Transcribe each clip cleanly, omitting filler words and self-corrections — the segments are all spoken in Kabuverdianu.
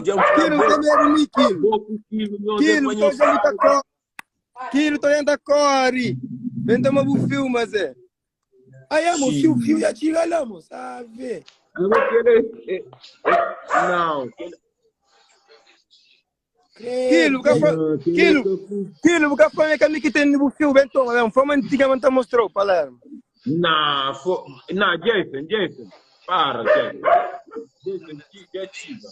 dja N fla Kilo bo, tem medo mi kilo. bo ku kilo nhos é Kilo pa tô nhos já tá para. corre. Kilo tô dentro corre. Vem tomar bu fio, mas é. Ai, amo, Sim. fio, fio já tira lá, mo, sabe? Eu vou querer. é, é, Não, Kilo, ka fa, kilo, kilo, ka fa me que tem no fio bem toma, bem, foi uma antiga, mas tá mostrou, Palermo. Não, fo, não, Jason, Jason, para, Jason. Jason, já chiva.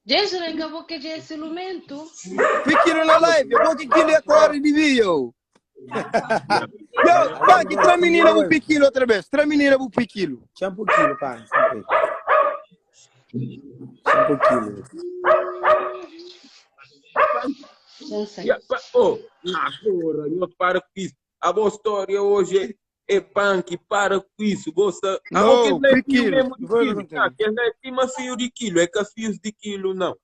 Jason acabou que já é silumento. Fui kilo na live, eu vou que kilo é corre de vi, eu. Yo, pá, que tra menina bu piquilo outra vez, tra menina bu piquilo. Tinha um pouquinho, pá. Tinha um pouquinho. Não sei. Ya, pa, oh, na porra, nós para com isso. A boa história hoje é, é punk, para com isso. Gosta. A Não, boa que não é fio piquilo. mesmo de Vou quilo. não Não, que não é cima fio de quilo, é que fios de quilo, não.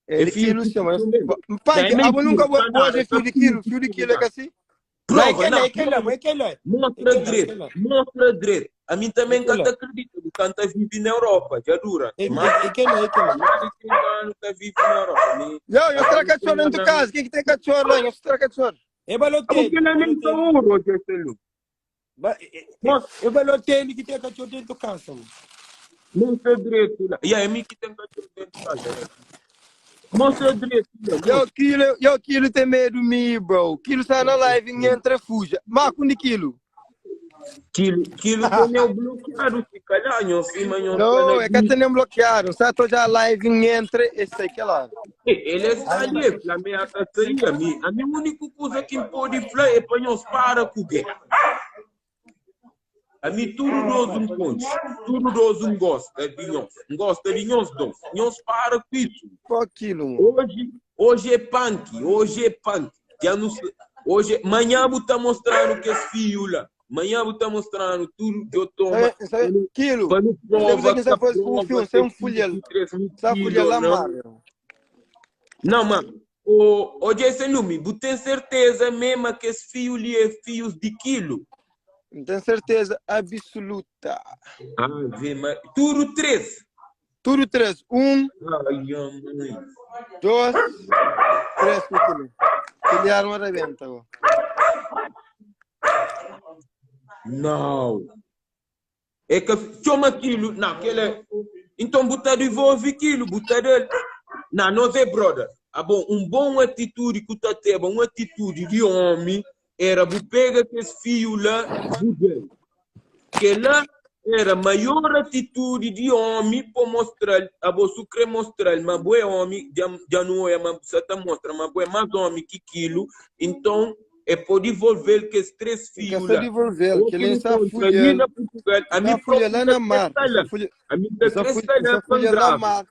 É É de fio quilo, de sim, mas. quilo mesmo. Pá, Não, é abo mentira, nunca vou não, não, hoje é fio de quilo, fio de quilo é que assim. Não, é Prova, que não, é que é é que é. mostra É que direito, é. mostra direito. A mim também É que canta acredita, o canta vive na Europa, já dura. É Mais que é é que mais de 30 anos que vive na Europa. Me- Yo, eu tra cachorro dentro de casa, quem que tem cachorro lá? Eu tra cachorro. É Ah, Balotelli. porque ele nem tá ouro, Jason. É Balotelli que tem cachorro dentro de casa. mano. Mostra direito lá. E aí, mim que tem cachorro dentro de casa. né? Mostra direito lá. Yo, quilo, yo, quilo tem medo de mim, bro. Quilo está na live e entra fuja. Marco de quilo. Quilo, quilo tem o bloqueado, se calhar, nho, cima, nho, Não, é que até nem bloquearam. Só tô já live e entra, esse aqui lá. Ele está ali, la minha saía, a mim. A minha única coisa que pode falar é para nós para com guerra. A mim tudo nós um ponto, tudo nós um gosta de nós, um gosta de nós dois. Nós para com isso. Pô, quilo, mano. Hoje, hoje é punk, hoje é punk. Já não se, hoje, amanhã vou estar mostrando que esse fio lá. Amanhã vou estar mostrando tudo que eu tomo. Sabe, sabe, quilo. Para não Sabe prova que você faz com o fio, você é um folhel. Sabe folha lá, não. mar. Não, mano. O, o Jason Lumi, você tem certeza mesmo que esse fio ali é fios de quilo? Não tenho certeza absoluta. Ah, vê, mas... Tudo três. Tudo três. Um, Ai, mãe. dois, três, quilo. Aquele arma arrebenta, ó. Não. É que chama quilo. Não, aquele é... Então botar devolve quilo, botar dele. Não, nós é brother. Ah, bom, um bom atitude que tá tendo, uma atitude de homem, era bu pega esse fio lá, bu dele. Que lá era a maior atitude de homem para mostrar, a você quer mostrar, mas bom é homem, já, já não é, mas você tá mostra, mas bom é mais homem que aquilo, então é por devolver que esses três Quer fios só lá. devolver, Eu que ele que está encontro ali folha. na Portugal, a Está minha folha lá própria na mar. crestalha, Essa folha, a minha essa folha, crestalha essa é folha lá grave. mar.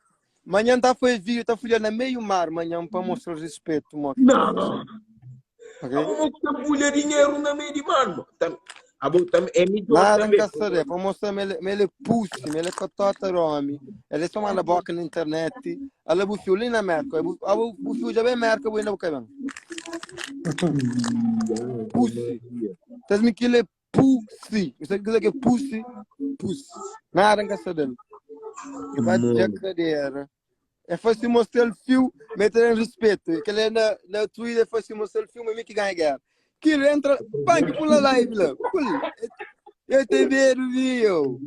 Manhã tá foi vídeo, tá folha na meio mar, manhã para mostrar respeito, mo. Não, Ok? como que tá pulha dinheiro na meio de mar, mano? Tam, a bom, tam, é melhor Nada em também. caçaré, para mostrar mele mele pussy, mele cotota romi. Ele só manda boca na internet. Ela bufiu ali na América. A bufiu já bem América, bu ainda buca bem. Pussy. Tás me que ele é pussy. Isso aqui que é pussy, pussy. Nada em caçaré. E vai Mano. de cadeira. É fácil mostrar o fio, meter em respeito. Que ele é na, na Twitter, é fácil mostrar o fio, mas que ganha guerra. Que ele entra, pang, pula live lá. Pula. Eu tenho medo, viu?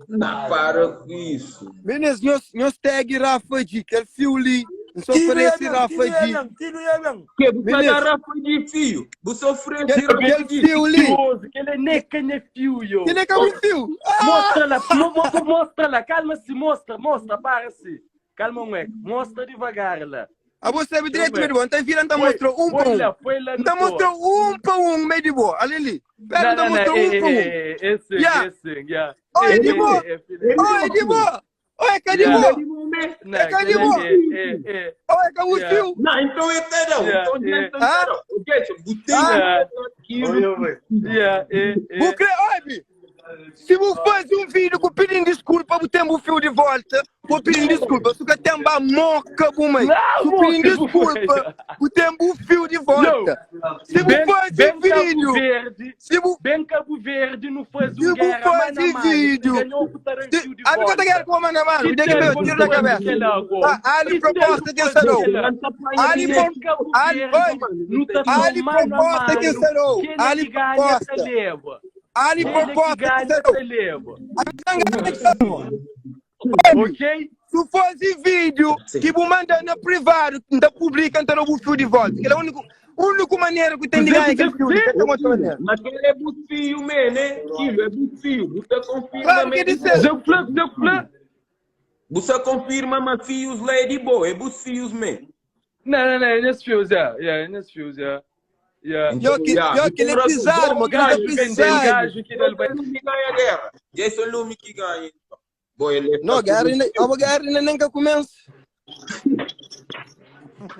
Não, para com isso. Meninas, nós, nós tag Rafa G, que é fio ali. Não só Tiro é oferece bem, Rafa tiro é G. bem, tiro é bem. Que você Beleza. dá Rafa de fio, você oferece Que Rafa aquele de fio ali. Mentiroso, que ele é nem canha fio, yo. Que nem é um fio. Mostra lá, mo- mo- mostra lá, calma-se, mostra, mostra, para-se. Calma, moleque, mostra devagar lá. A você sabe direito, Ué. meu irmão. Então vira, então Foi- mostrou um foi para um. lá, foi lá no Então mostrou um para um, meio de boa. Ali, ali. Pera, então Não, não, não, mostrou é, um para um. é, é, esse, Yeah. esse, yeah. Oi, É, de é, boa. é, é, filho. Oi, de boa. Oi, cadê Yeah. boa? Não, É aquele cadê boa? é, é, é. Oi, cadê o Yeah. fio? Não, então é terão. Yeah, Então yeah. é terão. O Jason, botei Ah. aquilo. Yeah, é, é. Vou crer, oi, bi. Se você faz um vídeo com pedindo desculpa, vou ter um fio de volta. Vou pedir desculpa. Se você tem ba moka bu mai. Não, Su pidi moka bu mãe. desculpa, bu ten bu fiu di Yo, volta. Si bu bem, faze bem Cabo vídeo, Verde, si bu, bem Cabo Verde não faz si um bu guerra mano a faze mano. Se vídeo, ganhou, botar um si, fio de ami ka ta guerra volta. ku mano a mano, Que dja ki del meu vamos tiro na fazer cabeça. aquela agora? Tá, ali Que del proposta não que fazer sarou. aquela? Ali, Bem pro, Cabo ali, Verde oi, não tá ali mano a proposta que mano. sarou. Quem é Ali que ganha, proposta. tá leva. Ali Quem é que proposta que ganha, sarou. tá leva. Olha, Ok? Se fosse vídeo que bu manda na privado, não publica, então não bu fio de volta. Que é a única, única maneira que tem de Zé, ganhar Zé, aquele fio, Zé. que é outra maneira. Mas aquele é bucio mesmo, né? Aquilo é bucio. Você confirma Claro que mesmo. disse. Zé Flá, Zé Flá. Você confirma, mas fios lá é de boa, é bucios mesmo. Não, não, não, é nesse fios, é. Yeah, é nesse fios, é. Yeah. Yo, que, yo, que ele é pisado, mano, que ele Gajo, tá vende, pisado. gajo que ele vai. Lume ganha a guerra. Jason Lume que ganha. então. Bom, ele é Não, guerra ainda, a guerra ainda nunca começa.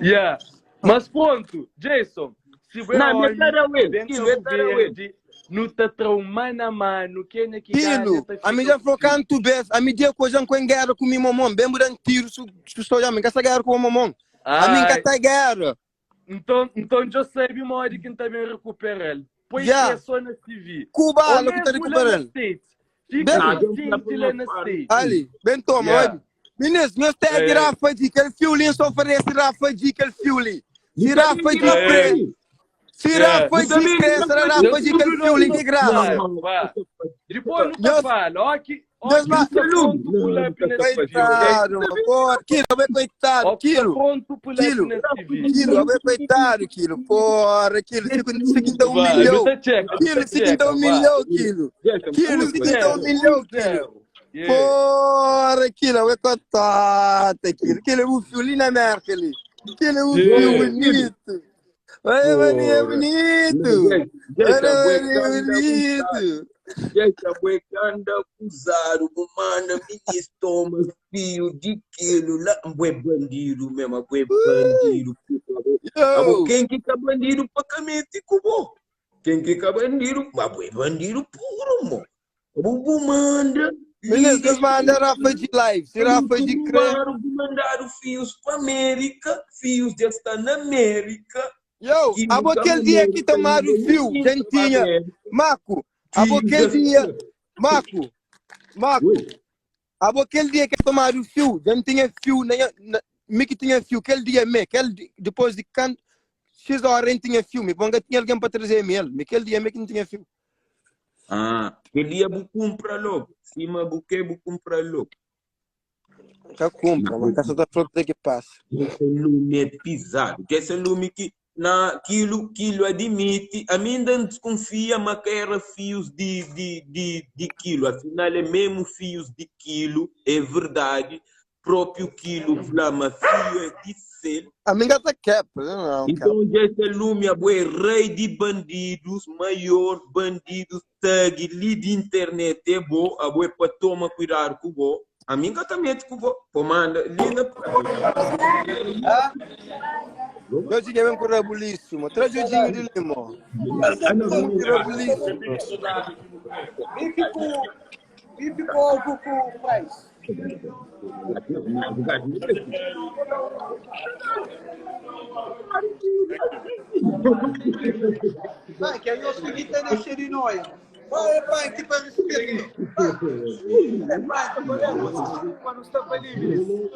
Yeah. Mas pronto, Jason, se você Não, olha mas era ele, dentro aquilo do era ele. verde, não tá traumando a mano, quem é que ganha, Quilo, tá a mim fica já falou canto vez, a mim dia coisa com guerra com meu mamão, bem dando tiro, su estou já, me essa guerra com o mamão. A mim Ai, que tá guerra. então, então já sabe o modo que também recupera ele. Põe Yeah. que é só na TV. Cuba, Ou lo que tá mesmo lá na recuperando. States. Fica Bem- consciente lá na States. Ali, bem toma, Yeah. olha. Meninos, nós temos É. Rafa de aquele fio ali, só oferece Rafa de aquele fio ali. Se Rafa de É. preço, se Yeah. Rafa de preço, era Rafa de aquele fio ali de graça. Claro, vá. Depois nunca Deus- fala. Ó que, ó Deus que ma- tá pronto pull up nesse TV, ok? Coitado, porra, Quilo, bem coitado, Ó que tá Quilo, pronto pull up Quilo. nesse TV. Quilo, bem coitado, Quilo, porra, Quilo, se quinta um Vá, milhão, não tá checa, não Quilo, tá se quinta checa, um vá. milhão, Quilo, Quilo, se quinta um milhão, Quilo. Zero. Yeah. Porra, Quilo, é coitado, Quilo, Quilo é um fio ali na Merkel, Quilo é um fio Yeah. bonito. Olha, maninho, é bonito. Olha, maninho, é bonito. Jason Bwekanda acusado, manda ministro toma fio de quilo lá, bué bandido mesmo, bué bandido. Abo Yo, quem que tá bandido pa camete cubo? Quem que tá bandido, mas bué bandido puro, mo. Abo bu manda. meninos, Deus manda Rafa de live. Se Rafa de crer. Mandaram fios para América, fios já está na América. Yo, Que abo nunca aquele dia que tomaram o fio, gentinha. Maco, abo aquele dia. Maco, Maco, abo aquele dia que tomaram o fio, já não tinha fio, nem, na, me que tinha fio, aquele dia me, aquele, depois de canto, X hora nem tinha fio, me ponga tinha alguém para trazer me ele, me aquele dia me que não tinha fio. Ah, aquele dia bu compra logo. Cima bu que bu compra logo. Já compra, mas essa da flor que passa. Esse lume é pisado. Que esse lume que na quilo, quilo admite, a mim ainda desconfia, mas que era fios de quilo. Afinal, é mesmo fios de quilo, é verdade. Próprio quilo, flama, fio é de selo. A minha gata cap, não, cap. Então, esse lume é rei de bandidos, maior bandidos, tag, li de internet é bom, a boa para toma cuidado com o bom. A minha gata mete com o bom. Pô, manda, ali na Eu tinha mesmo com rabuliço, mano. Traz o dinheiro de limão. Com rabuliço. Bife com, bife com ovo com price. Vai, que aí eu segui tá na xerinóia. Vai, vai, que para respeito. É, vai, quando está livre. Então,